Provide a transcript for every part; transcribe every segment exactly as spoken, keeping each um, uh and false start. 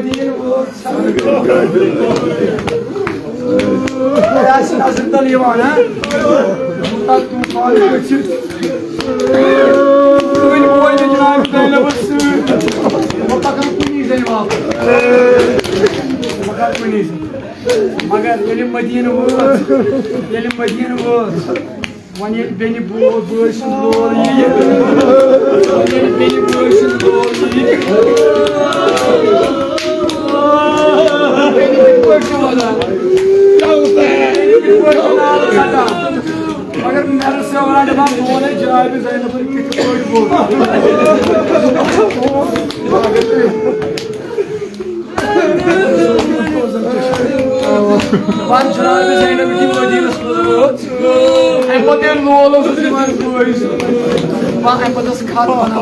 دین وٲژ۔ تۄہہِ آسہِ نظرِ تل یِوان، ہا؟ کوٗتاہ طوٗفان گٔژھِتھ۔ وۄنۍ وٲتۍ جناب زینبس سۭتۍ۔ وۄنۍ پکان کُنی زٔنۍ واپس۔ پکان کُنی زٔنۍ۔ مگر ییٚلہِ مدیٖنہٕ وٲژ، ییٚلہِ مدیٖنہٕ وٲژ، وۄنۍ ییٚلہِ بیٚنہِ بو-، بٲے سُنٛد لول یِیہِ، وۄنۍ ییٚلہِ بیٚنہِ بٲے سُنٛد لول یِیہِ، بیٚنہِ کِتھ پٲٹھۍ چھِ وَنان؟ بیٚنہِ کِتھ پٲٹھۍ چھِ نالہٕ ژَٹان؟ مگر مےٚ رٔژھ یہِ وَنان، دَپان، بہٕ وَنَے جنابِ زینبَن کِتھ پٲٹھۍ ووٚن۔ پَتہٕ جناب زینب یُتھُے مدیٖنَس منٛز وٲژ، اَمہِ پَتہٕ ییٚلہِ لول اوسُس یِوان بٲیِس، پَتہٕ اَمہِ پَتہٕ ٲس کھَتھ بَناوان۔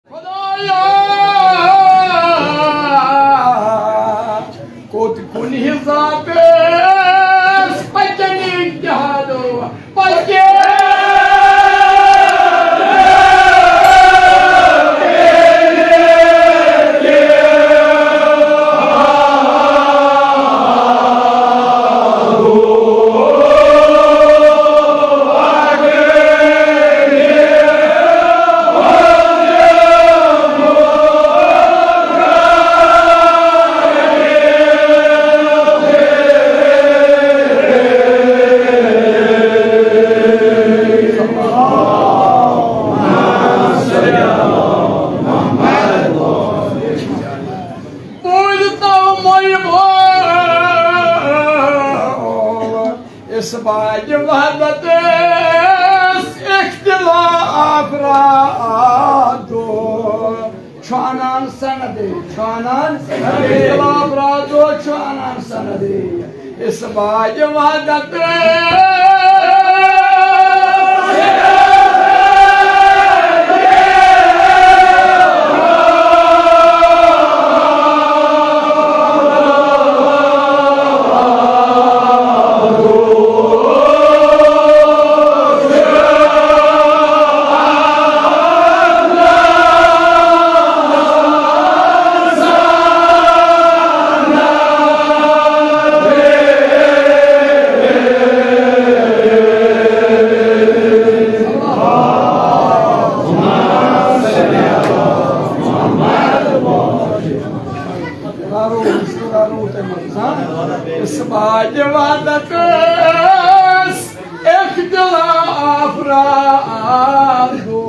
خدایا، کوٚت کُن حسابس پکن امتحانو پکن۔ بوٗزتو مولوی، اس باغِ وحدت اختلاف راتو چھُ انان سندے، چھُ انان سندے۔ اختلاف راتو چھُ انان سندے۔ اس باغِ وحدت اس باغِ وحدت اختلاف راتو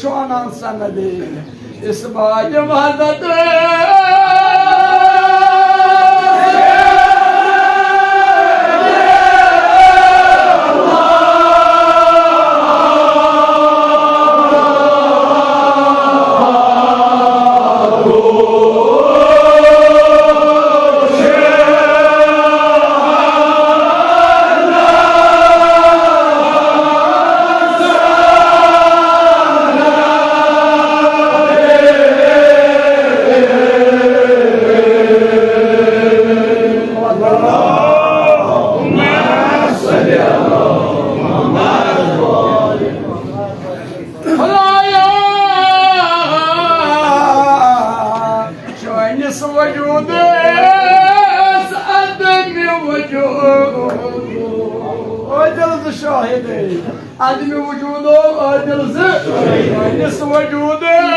چھُ انان سندے۔ اس باغِ وحدت خدایا، چٲنِس وجوٗدس عدم وجوٗد۔ عٲدِل زٕ شاہِدے۔ عدم وجوٗدو عٲدِل زٕ۔ چٲنِس وجوٗدس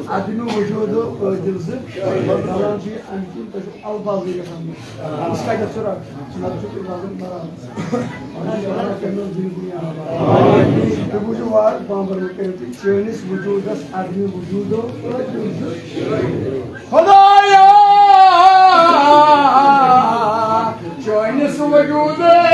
عدم وجود عٲدِل زٕ، کلام چھُ یہِ اَمہِ کِنۍ تۄہہِ چھُو الفاظٕے گژھان مٔشِتھ۔ أسۍ کَتٮ۪تھ چھُ رَٹُن؟ نَتہٕ چھُ تُہۍ لاگُن برابر۔ تُہۍ بوٗزِو وارٕ، بامبر مہٕ کٔرِو تُہۍ۔ چٲنِس وجوٗدس عدم وجوٗدو عٲدِل زٕ۔ خدایا، چٲنِس وجوٗدس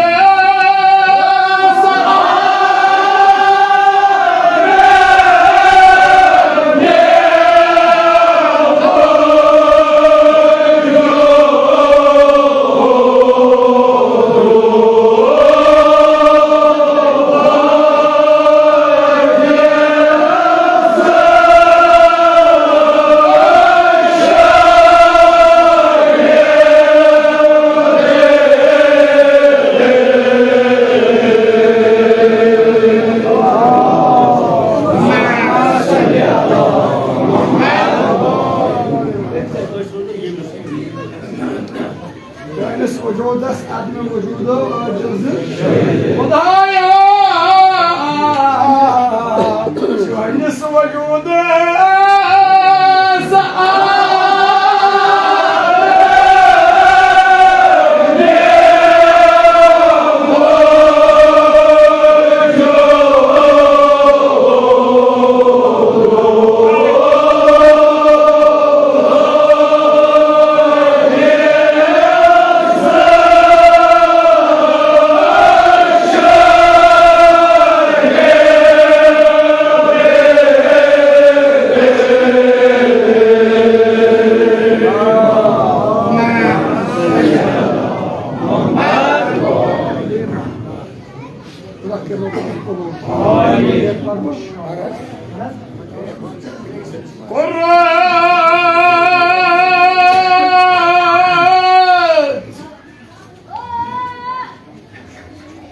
چٲنِس وجوٗدس عدم وجوٗدو عٲدِل زٕ۔ خدایا، چٲنِس وجوٗدس قرت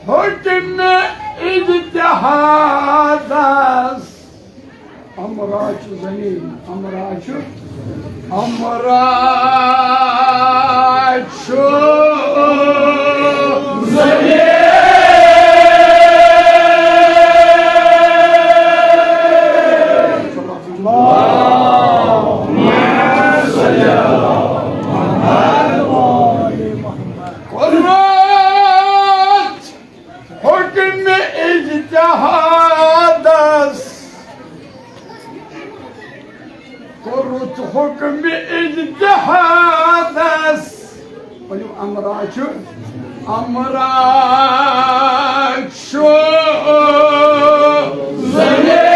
حکم اجتہادس۔ امرا چھُ زمین، امرا چھُ، امرا چھُ زمین۔ اللہم صل علی محمد۔ قرت حکم اجتہادس، قرت حکم اجتہادس۔ ؤنِو، امرا چھُ، امرا چھُ زمین۔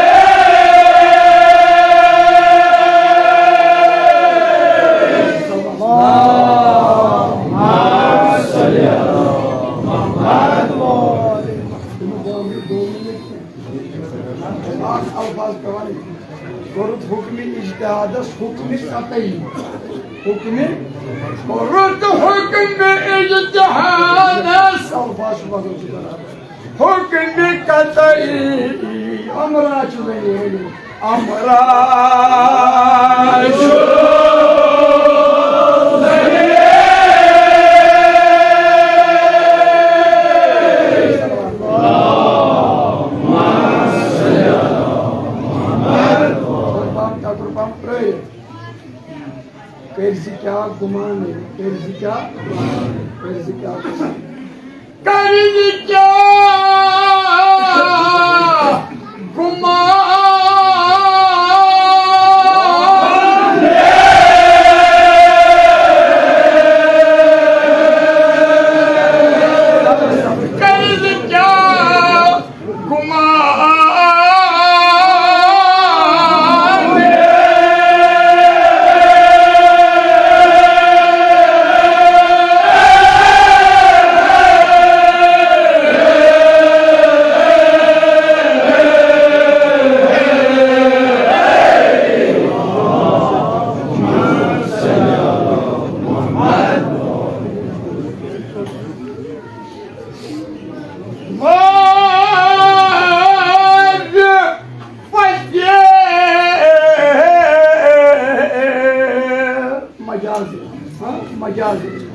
اکھ الفاظ پٮ۪وان ییٚتہِ۔ کوٚرُتھ حُکمِ اجتہادس حُکمِ قطعی۔ حُکمِ، کوٚرُتھ حُکمِ اجتہادس۔ الفاظ چھُ بدل، چھُ برابر۔ حُکمِ قطعی، امرا چھُ زٔمیٖن۔ امرا چھُ قربان، قربان ترٲیِتھ۔ کٔرۍ زِ کیٛاہ گُمانٕے، کٔرۍ زِ کیٛاہ، کٔرۍ زِ کیٛاہ گُمانٕے۔ کٔرۍ زِ کیٛاہ گُمان۔ کٔرۍ زِ کیٛاہ گُمان۔ ماز پتہِ مجازی، ہاں، مجازی۔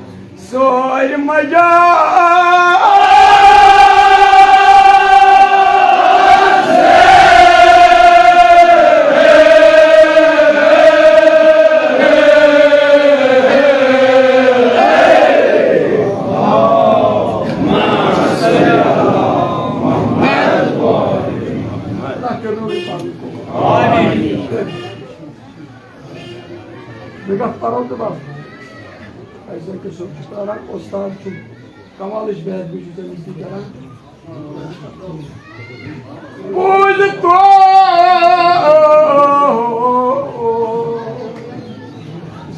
سورِ مجاز۔ زٕ کتھ پرو تہٕ بس۔ ایسا کہ سُہ چھُ کران، استاد چھُ کمالٕچ بے ادبی چھُ تٔمِس تہِ کران۔ بوٗزِ تو۔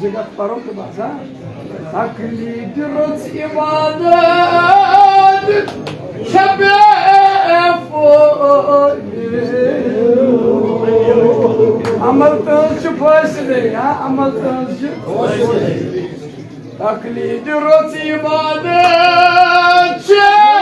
زٕ کتھ پرو تہٕ بس، ہا؟ تقلید رٕژ عبادت چھےٚ بے فٲیدٕ۔ عمل تہنٛز چھِ فٲصلے، ہا؟ عمل تہنٛز چھِ فٲصلے۔ تقلید رٕژ عبادت چھےٚ۔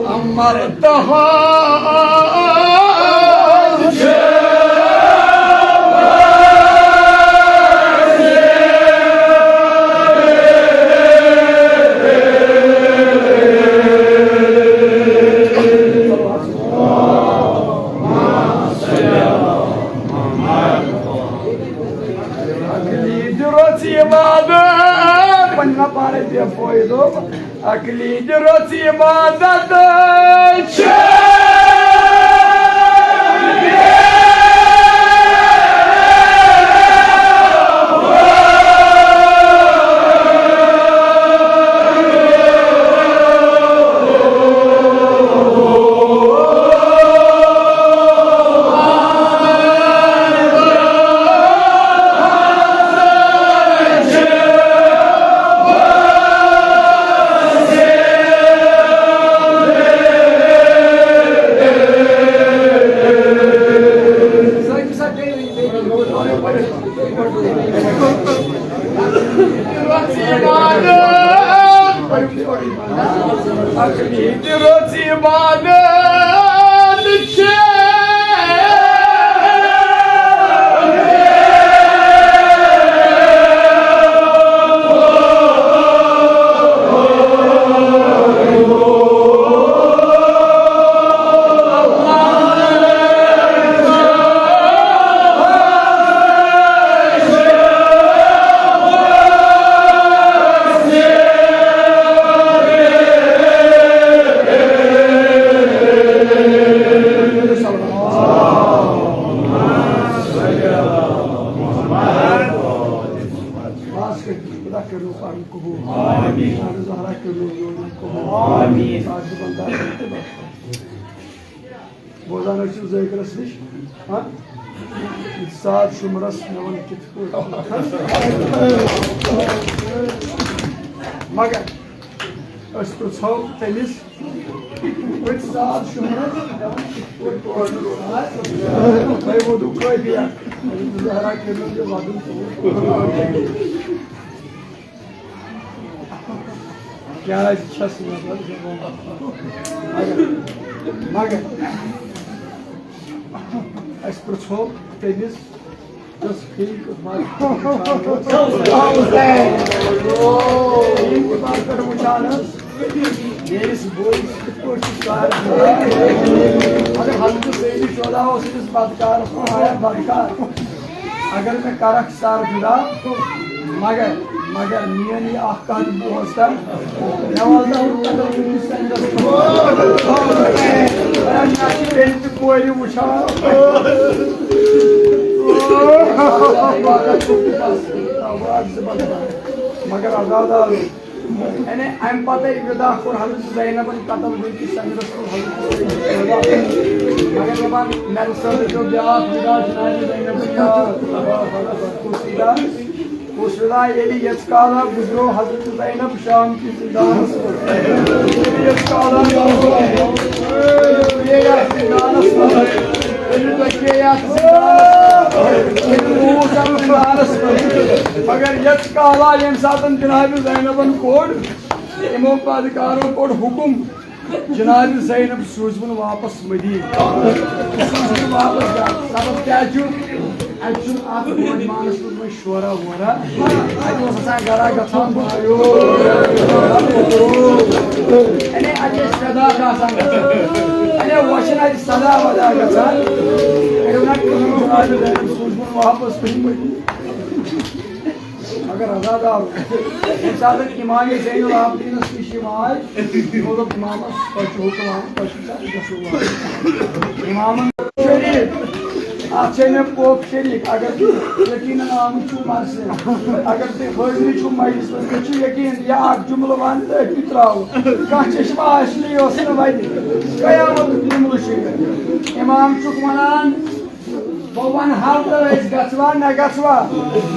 عمل تہنٛز چھےٚ۔ تقلید رٕژ عبادت، پننہِ پانہٕ بے فٲیدٕ۔ تقلید رٕژ عبادت چھےٚ۔ تقلید رٕژ عبادت چھےٚ۔ خاص کٔرِتھ خۄدا کٔرِو پَرُن قبوٗل۔ آمین۔ شاہ زہرا کٔرِو یورٕ قبوٗل۔ آمین۔ ساز بندہ کٔرِو تہٕ بس۔ بوزان ٲسِو ذٲکرَس نِش، ہاں؟ ساز شُمرَس مےٚ وَن کِتھ پٲٹھۍ۔ مگر أسۍ پرٛژھو تٔمِس، وۄنۍ ساز شُمرَس مےٚ وَن کِتھ پٲٹھۍ۔ تۄہہِ ووٚنوُ کٲفی اکھ۔ زہرا کٔرِو یہِ وَدُن۔ کیٛازِ چھَس نہٕ مگر، مگر أسۍ پرٛژھو تٔمِس، یۄس فِلم مارکیٹ پٮ۪ٹھ وٕچھان ٲس۔ میٲنِس بٲیِس کِتھ پٲٹھۍ چھُ کار کران؟ اگر حضرت سید شہدا اوس أمِس بدکارَس وَنان، "ہے بدکار، اگر مےٚ کرکھ سر جدا، مگر، مگر میٲنۍ یہِ اکھ کتھ بوز تہٕ مےٚ وَن تہٕ وۄنۍ کَتٮ۪ن چھُ یہِ سنٛدَس منٛز؟ مےٚ چھِ بیٚنہِ تہِ کورِ وٕچھان۔" مگر عزادار، یعنی اَمہِ پَتَے وِدا کوٚر حضرت زینبَن قتل، بلکہِ سنٛدَس کوٚر حضرت زینب۔ مگر دَپان، مےٚ سۭتۍ پیوٚو بیٛاکھ وِدا جنابِ زینبَن یاد۔ کُس وِدا؟ کُس وِدا؟ ییٚلہِ ییٚژ کالا گُزرو حضرت زینب شام کِس زِندانَس منٛز۔ ییٚلہِ ییٚژ کالا گُزرو، ییٚلہِ یَتھ زِندانَس منٛز، ییٚلہِ تۄہہِ یَتھ زِندانَس منٛز، ییٚلہِ روٗز اَتھ زِندانَس منٛز۔ مگر ییٚژ کالا ییٚمہِ ساتہٕ جنابِ زینبَن کوٚڑ، یِمو پَدکارو کوٚڑ حُکُم، جناب زینب سوٗزوُن واپس مدینہ۔ سوٗزوُن واپس گرٕ۔ سبب کیٛاہ چھُ؟ اَتہِ چھُنہٕ اَتھ مٲلۍ مانس منٛز وۄنۍ شورا وورا۔ اَتہِ اوس آسان گرا گژھان بایو۔ یعنی اَتہِ ٲسۍ صدا آسان گژھان۔ یعنی وۄنۍ چھِنہٕ اَتہِ صدا ودا گژھان۔ کٔرِو نا کٲم، جناب زینب سوٗزوُن واپس وۄنۍ مدینہ۔ اگر عزادار ییٚمہِ ساتہٕ امام زین العابدینس نِش یِوان آے، یِمو دوٚپ امامس، "تۄہہِ چھُ حُکم آمُت، تۄہہِ چھُ سا گژھُن وۄنۍ۔" امامن شریٖک، اتھ چھے مےٚ پوٚپ شریٖک، اگر تُہۍ یقیناً آمٕتۍ چھِو مرثیہ، اگر تُہۍ حٲضری چھِو مجلسس، مےٚ چھُ یقین، یہِ اکھ جملہٕ ونہٕ تہٕ أتی ترٛاوو۔ کانٛہہ چشمہ آسہِ نہٕ، یہِ اوس نہٕ وتہِ۔ قیامتُک جملہٕ چھُ یہِ۔ امام چھُکھ ونان، بہٕ ونہٕ ہا تہٕ أسۍ گژھوا نہ گژھوا،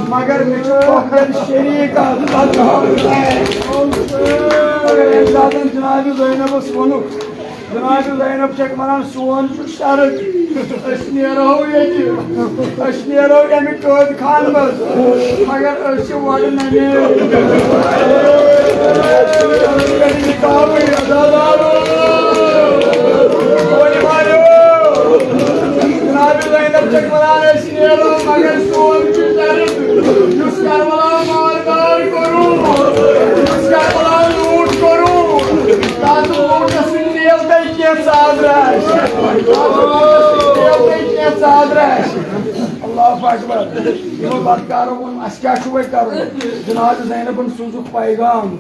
مگر مےٚ چھُ پۄپھن شریٖک اکھ۔ مگر ییٚمہِ ساتہٕ جناب زینبس ووٚنُکھ، جناب زینب چھکھ ونان، "سون چھُ شرط، أسۍ نیرو ییٚتہِ، أسۍ نیرو ییٚمہِ قٲد خانہٕ منٛز، مگر أسۍ چھِ وۄنۍ نَنہِ۔" جناب زینب چھکھ ونان، "أسۍ نیرو، مگر سون چھُ شرط، یُس کربلا مار دار کوٚروٕ، یُس کربلا لوٗٹھ کوٚروٕ، تَتھ لوٗٹھس سۭتۍ میل تۄہہِ کینٛہہ ژادرا آسہِ۔ تَتھ لوٗٹھس سۭتۍ میل تۄہہِ کینٛہہ ژادرا آسہِ۔" اللہ اکبر۔ یِمو بدکارو ووٚن، "اَسہِ کیٛاہ چھُ وۄنۍ کرُن؟" جناب زینبن سوٗزُکھ پیغام،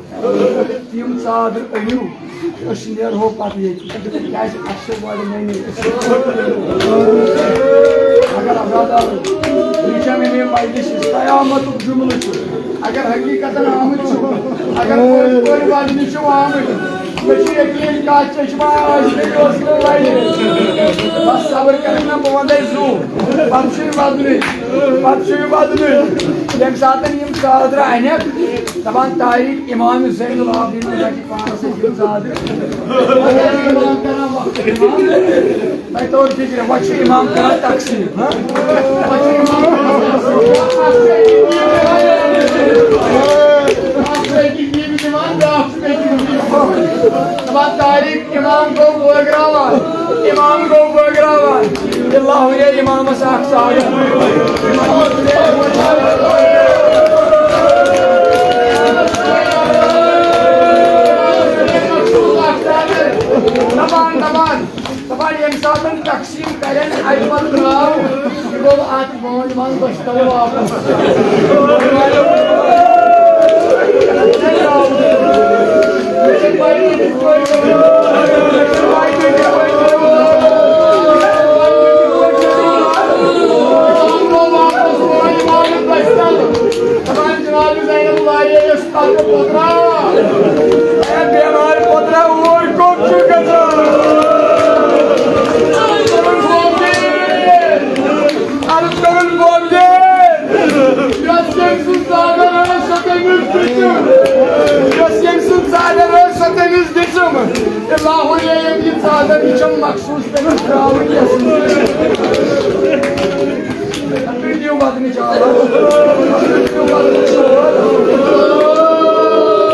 "یِم ژادرٕ أنِو، أسۍ نیرہو پتہٕ ییٚتہِ، کیٛازِ اَسہِ چھِ گۄڈٕ نٔنی۔" اگر عزادار، یہِ چھےٚ مےٚ مےٚ مجلس، یُس قیامتُک جملہٕ چھُ۔ اگر حقیقتاً آمٕتۍ چھِو، اگر پٔزۍ پٲٹھۍ ودنہِ چھِو آمٕتۍ، مےٚ چھُ یقین کتھ چشمہ آسہِ نہٕ، یہِ اوس نہٕ وتہِ۔ بس صبر کٔرِو نا، بہٕ ونہٕ تۄہہِ زُو، پتہٕ چھُ یہِ ودنٕے، پتہٕ چھُ یہِ ودنٕے۔ ییٚمہِ ساتہٕ یِم ژادرٕ انکھ، دپان طارق امام زین العابدین پانس سۭتۍ یِم ژادرٕ۔ تۄہہِ توٚر فِکرِ، وۄنۍ چھُ اِمام کران تقسیٖم، ہاں؟ وۄنۍ چھُ اِمام کران تقسیٖم۔ اَکھ چھُ أکِس دِوان، بیٛاکھ چھُ أکِس دِوان۔ دَپان طارق، اِمام گوٚو بٲگراوان، اِمام گوٚو بٲگراوان۔ اللہ ہُرے اِمامَس اَکھ ژاڈ۔ دَپان، دَپان۔ دَپان، ییٚمہِ ساتہٕ تقسیٖم کَرن، اَمہِ پَتہٕ درٛاو، یہِ گوٚو اَتھ مٲلۍ منٛز بٔچھِ تَلہٕ واپَس۔ دَپان، جناب زینب، واریاہ یۄس تَتھ پوٚترا۔ اے بیمار پوٚترا، اوٗرۍ کوٚت چھُ گژھان؟ عرض کرُن بوبدے۔ یۄس ییٚمۍ سٕنٛز ژادر ٲس، سۄ تٔمِس دِژٕم۔ یۄس ییٚمۍ سٕنٛز ژادر ٲس، سۄ تٔمِس دِژٕم۔ اے لاہور، ییٚلہِ یہِ ژادر، یہِ چھَم مخصوٗص تٔمِس ترٛاوٕنۍ یَس منٛز۔ تُہۍ دِیِو وَزنٕچ آواز۔ تُہۍ دِیِو وَزنٕچ آواز۔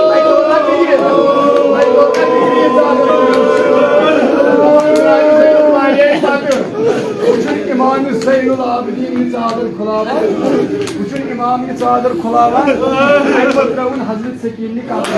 تۄہہِ توٚر نا فِکرِ؟ تۄہہِ توٚر نا فِکرِ یہِ ژادر؟ وٕچھُن اِمام زین العابدین یہِ ژادر کھُلاوان۔ وٕچھُن اِمام یہِ ژادر کھُلاوان۔ اَمہِ پَتہٕ ترٛٲوٕن حضرت سکیٖن نہِ کَتھ۔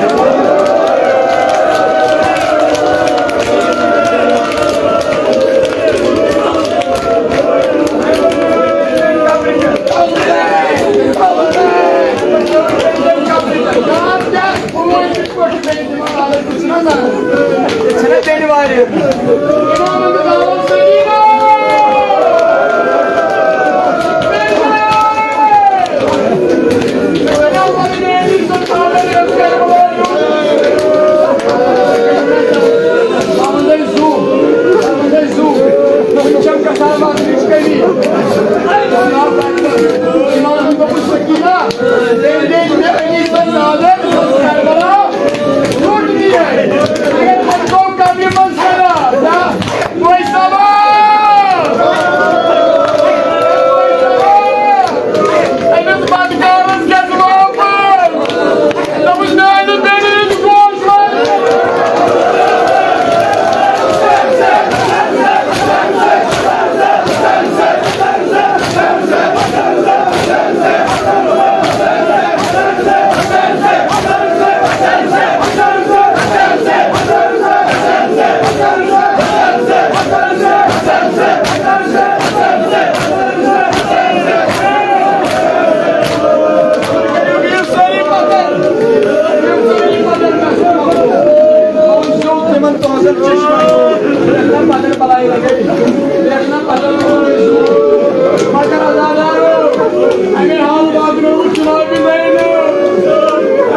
مےٚ حال واتنووُکھ جناب زینب،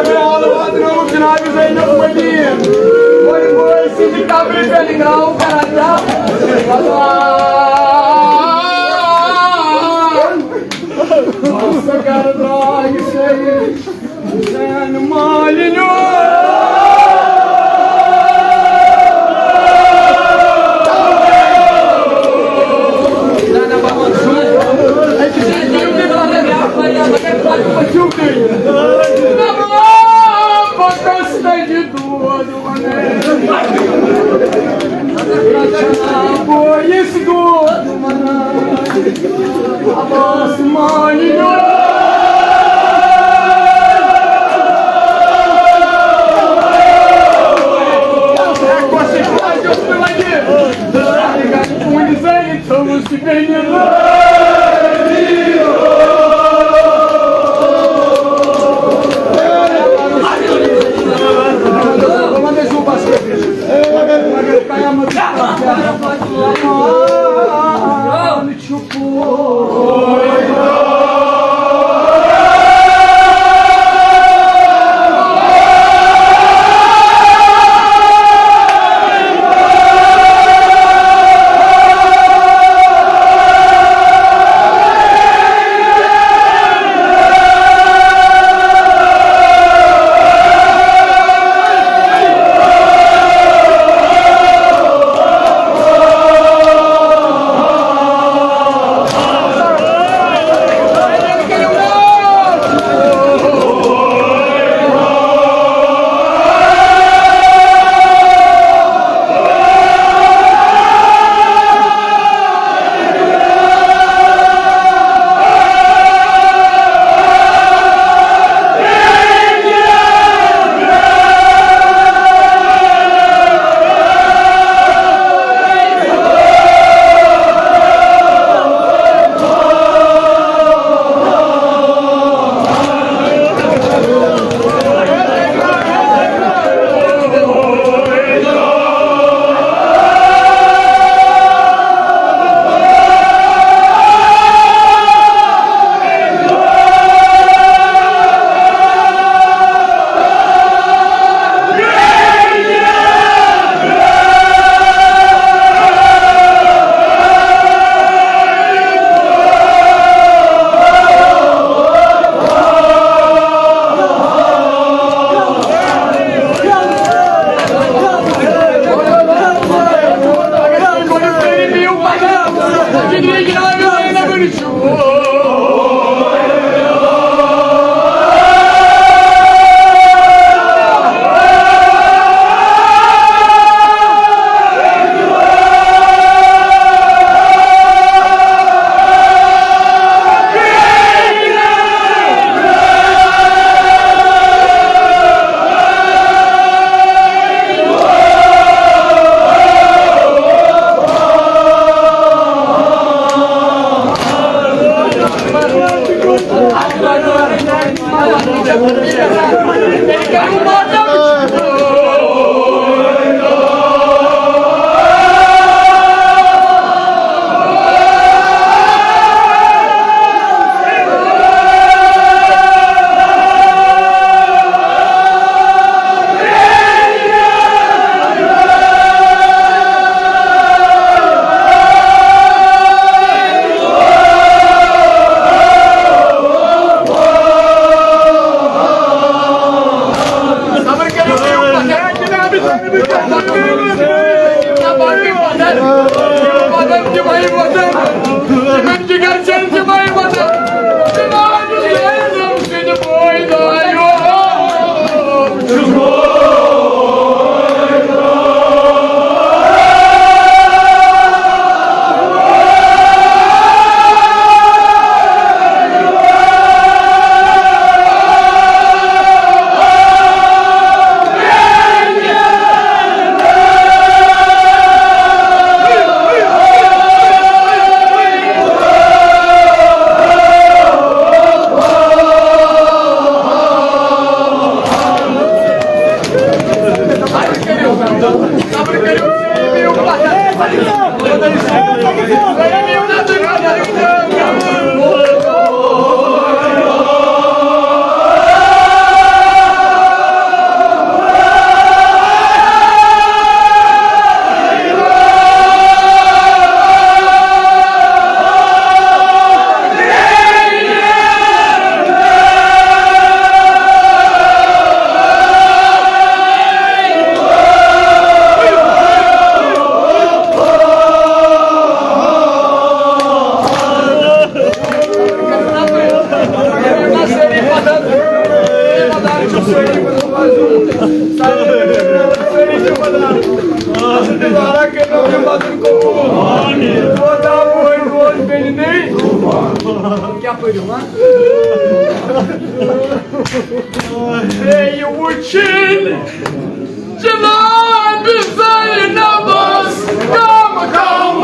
مےٚ حال واتنووُکھ جناب زینب مدیٖنہٕ۔ گۄڈٕ بٲے سٕنٛدِ قبرِ پٮ۪ٹھ گرٛاو کران کیٛاہ؟ سۄ گرٕ درٛاے سٲری۔ زین مالِنیو۔ بٲیِس دود وَنان۔ عباس مانیو۔ کیٛاہ پٔرِو، ہا؟ ہے، یہِ وٕچھِن جناب زینبس کم کم۔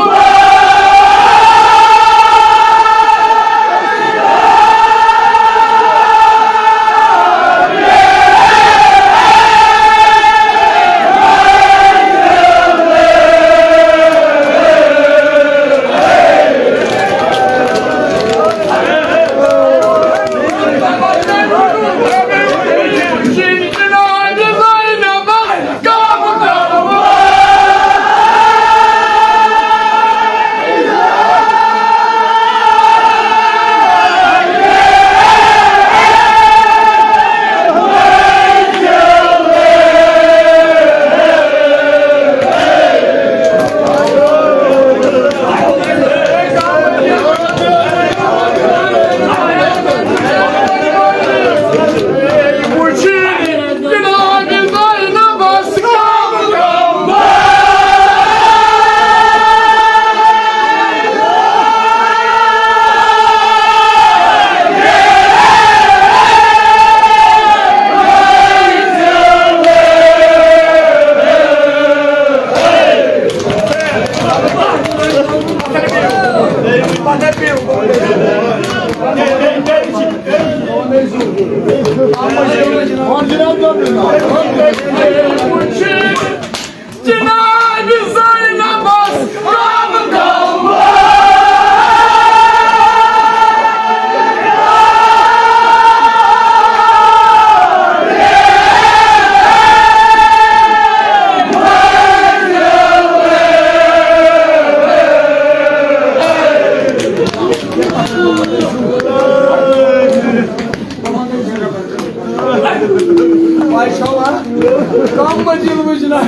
جناب زینبس کم کم۔ پاے چھوا؟ کم مٔنزِل وٕچھ جناب۔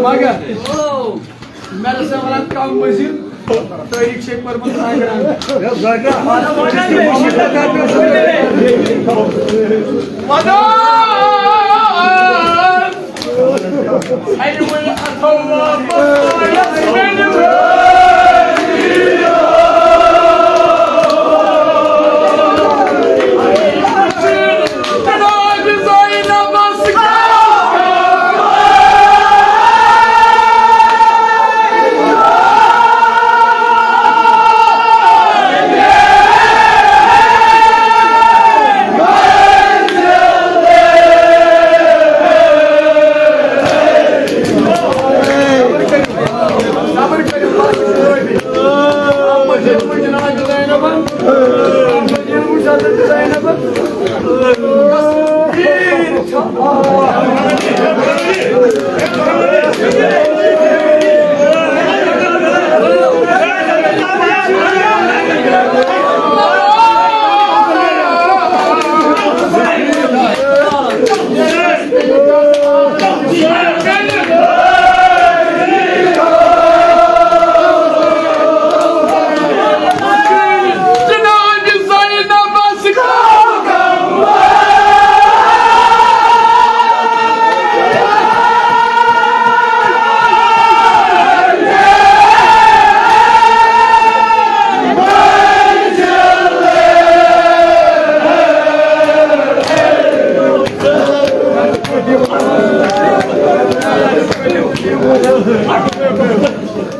مگر مےٚ رَژھا وَنان کَم مٔزیٖد، تٲریٖخ چھے پٔرمٕژ آگرہ۔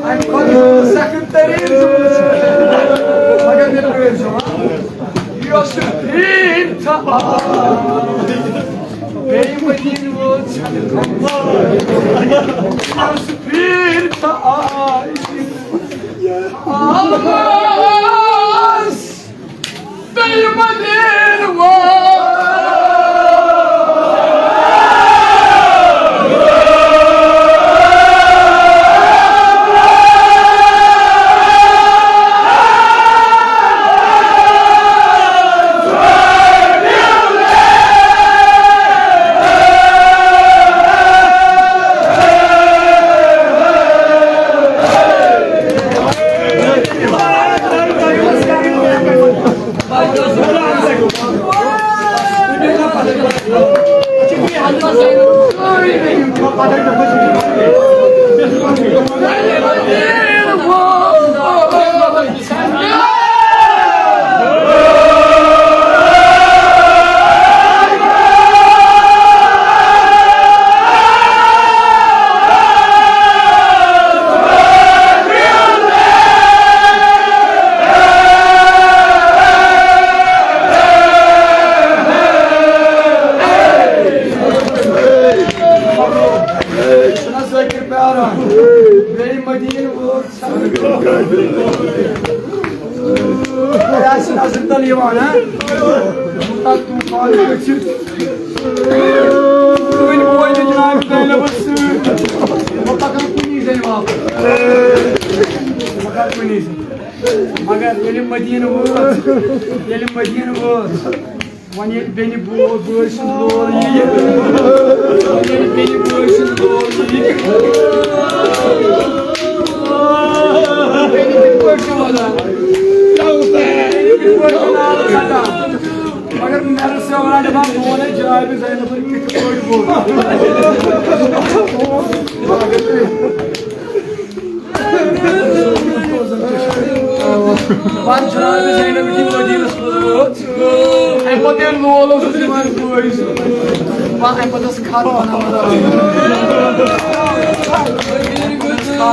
اَمہِ کھۄتہٕ سخت تریٖن چھُ وٕچھُن۔ مگر مےٚ پرٛٲرۍ زیو، ہا؟ یۄس پھِرِ تھا آے، بیٚیہِ مدیٖنہٕ وٲژ۔ یۄس پھِرِ تھا آے، آس۔ چھُنہ ذٲکِر پیاران؟ بیٚیہِ مدیٖنہٕ ووت۔ تۄہہِ آسہِ نظرِ تل یِوان، ہا؟ کوٗتاہ طوٗفان کھٔسِتھ۔ وٕنۍ ووت یہِ جناب زینبَس سۭتۍ۔ وۄنۍ پَکان کُنی زَنہِ واپَس۔ پَکان کُنی زَنہِ۔ مگر ییٚلہِ مدیٖنہٕ وٲژ، ییٚلہِ مدیٖنہٕ وٲژ، وۄنۍ ییٚلہِ بیٚنہِ بو-، بٲے سُنٛد لول یِیہِ، وۄنۍ ییٚلہِ بیٚنہِ بٲے سُنٛد لول یِیہِ، بیٚنہِ کِتھ پٲٹھۍ چھِ وَنان؟ بیٚنہِ کِتھ پٲٹھۍ چھِ ناو ژَٹان؟ مگر مےٚ رٔژھ سۄ وَنان، دَپان، بہٕ وَنَے جنابِ زینبَن کِتھ پٲٹھۍ گوٚو۔ پَتہٕ جناب زینب یُتھُے مدیٖنَس منٛز وٲژ، اَمہِ پَتہٕ ییٚلہِ لول اوسُس دِوان بٲیِس، پَتہٕ اَمہِ پَتہٕ ٲس خط بَناوان۔ خط۔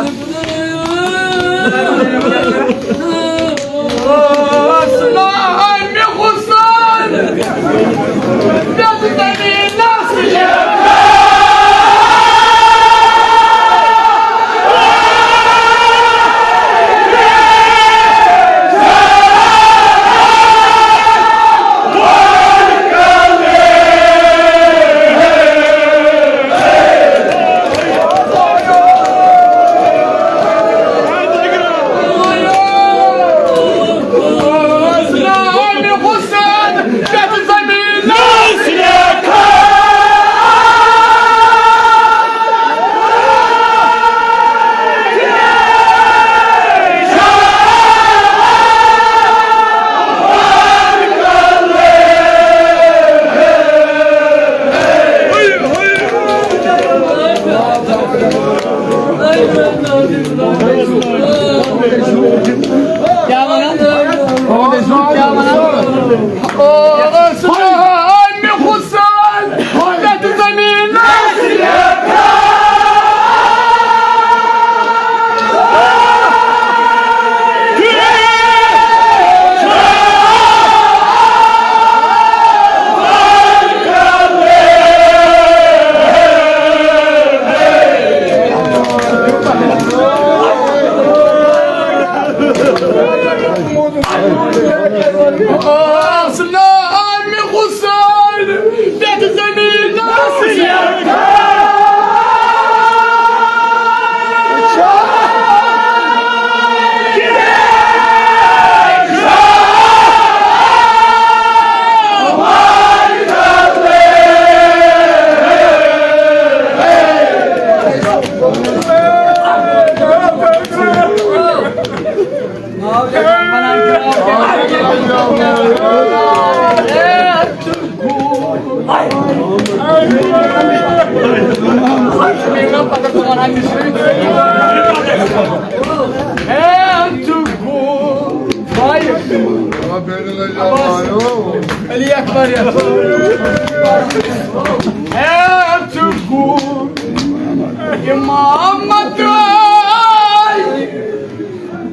امامت آے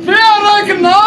پھیرکھ نا۔